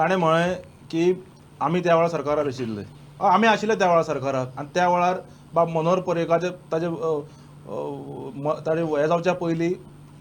ताणें म्हळें की आमी त्या वेळार सरकारार आशिल्ले, आमी आशिल्ले त्या वेळार सरकाराक आनी त्या वेळार बाब मनोहर पर्रीकाराचे ताजे ताणें हें जावच्या पयलीं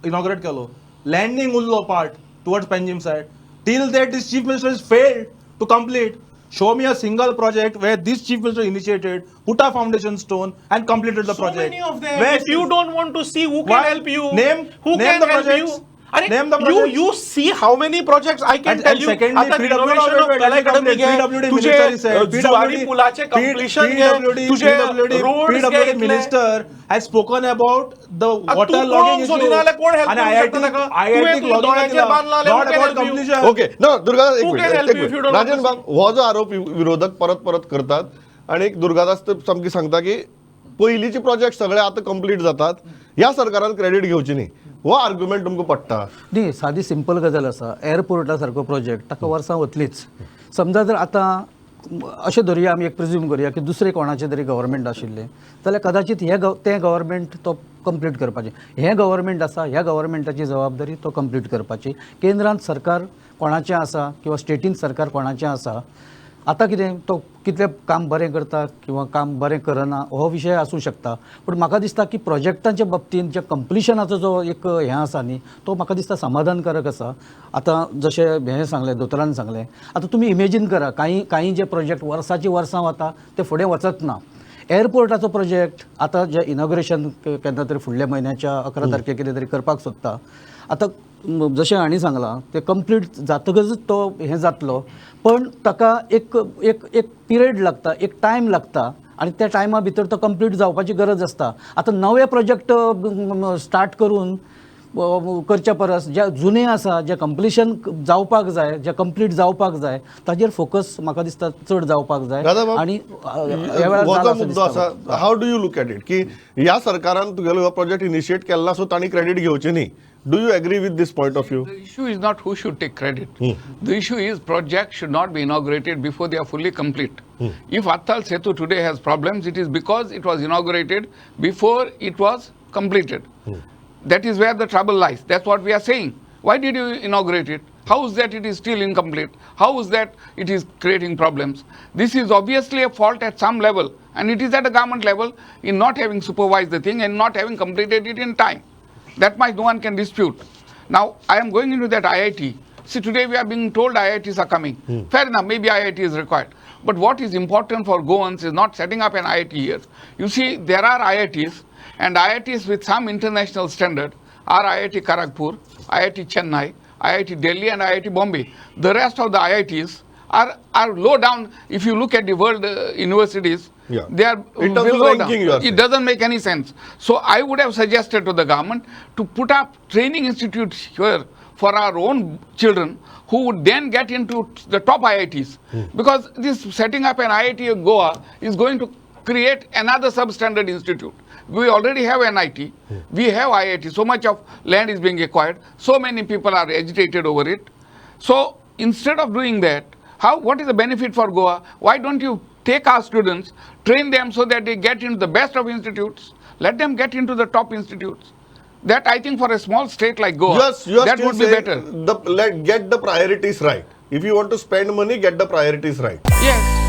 इनॉग्रेट केलो. लँडींग उरलो part towards Panjim side. Till that, this chief minister is failed to complete. Show me a single project where this chief minister initiated, put a foundation stone and completed the So project. Many of them. Where If you don't want to see, who can Why? Help you? Name Who name can the help projects. you? अरे, Name the you projects. You see how many projects I can And tell you. Secondly, आता PWD renovation of wait, Kala wait, Academy घे, PWD तुझे minister said, Zuari PWD पुलाचे completion घे, PWD तुझे PWD roads घे PWD इतले. Minister has spoken about the water तू logging पळोवंक issue. सोदिना जाल्यार कोण help आणि करूंक IIT शकता ताका? IIT तुवें तुज्या logging दोळ्यांचेर दिला. बांदला जाल्यार Not who can about help you? Completion. Okay, ना दुर्गादास, एक Who can minute, help एक you if you minute. Don't want Rajan to बाब, हो जो आरोप विरोधक परत परत करतात आणि एक दुर्गादास ते सामकी सांगता की पयलींचे प्रोजेक्ट सगळे आतां कंप्लीट जातात, ह्या सरकारान क्रेडीट घेवची न्ही, हो आर्ग्युमेंट तुमकां पडटा? न्ही, सादी सिंपल गजाल आसा. एअरपोर्टा सारको प्रोजेक्ट, ताका वर्सां वतलीच. समजा जर आतां अशें धरुया, आमी एक प्रिज्यूम करुया की दुसरें कोणाचें तरी गव्हर्मेंट आशिल्लें जाल्यार कदाचित हे गव तें गव्हर्मेंट तो कंप्लीट करपाचें. हें गव्हर्मेंट आसा, ह्या गव्हर्मेंटाची जबाबदारी तो कंप्लीट करपाची. केंद्रांत सरकार कोणाचें आसा किंवा स्टेटीन सरकार कोणाचें आसा, आतां कितें तो कितलें काम बरें करता किंवा काम बरें करना हो विशय आसूं शकता, पूण म्हाका दिसता की प्रोजेक्टांच्या बाबतींत जे कंप्लिशनाचो जो एक हें आसा न्ही, तो म्हाका दिसता समाधानकारक आसा. आतां जशें हें सांगलें, दोतोरान सांगलें, आतां तुमी इमेजीन करा, कांय कांय जे प्रोजेक्ट वर्साची वर्सां वता, ते फुडें वचत ना. एअरपोर्टाचो प्रोजेक्ट आतां जे इनॉग्रेशन केन्ना तरी फुडल्या म्हयन्याच्या 11 तारखेक कितें तरी करपाक सोदता. आतां जशें हांणी सांगलां, तें कंप्लीट जातकच तो हें जातलो, पण ताका एक एक एक पिरियड लागता, एक टायम लागता आनी त्या टायमा भितर तो कंप्लीट जावपाची गरज आसता. आतां नवे प्रोजेक्ट स्टार्ट करून करच्या परस जे जुने आसा, जे कंप्लिशन जावपाक जाय, जे कंप्लीट जावपाक जाय, ताजेर फोकस म्हाका दिसता चड जावपाक जाय. दादा. आनी ह्या वेळार हो जाला जो असो मुद्दो दिसता आसा, म्हाका. How do you look at it की ह्या सरकारान तुगेलो हो प्रोजेक्ट इनिशिएट केल्ला, सो तांणी क्रेडीट घेवचें न्ही? Do you agree with this point of view? The issue is not who should take credit. The issue is projects should not be inaugurated before they are fully complete. If Atal Setu today has problems, it is because it was inaugurated before it was completed. That is where the trouble lies. That's what we are saying. Why did you inaugurate it? How is that it is still incomplete? How is that it is creating problems? This is obviously a fault at some level, and it is at a government level in not having supervised the thing and not having completed it in time. That much no one can dispute. Now, I am going into that IIT. See, today we are being told IITs are coming. Fair enough, maybe IIT is required. But what is important for Goans is not setting up an IIT here. You see, there are IITs, and IITs with some international standard are IIT Kharagpur, IIT Chennai, IIT Delhi, and IIT Bombay. The rest of the IITs are low down. If you look at the world universities, they are In terms of low down. Ranking, you are It saying. Doesn't make any sense. So I would have suggested to the government to put up training institutes here for our own children who would then get into the top IITs. Because this setting up an IIT in Goa is going to create another substandard institute. We already have NIT, we have IIT, so much of land is being acquired, so many people are agitated over it. So instead of doing that, what is the benefit for Goa? Why don't you take our students, train them so that they get into the best of institutes, let them get into the top institutes? That, I think, for a small state like Goa, You are that still would be saying better. Get the priorities right. If you want to spend money, get the priorities right. Yes.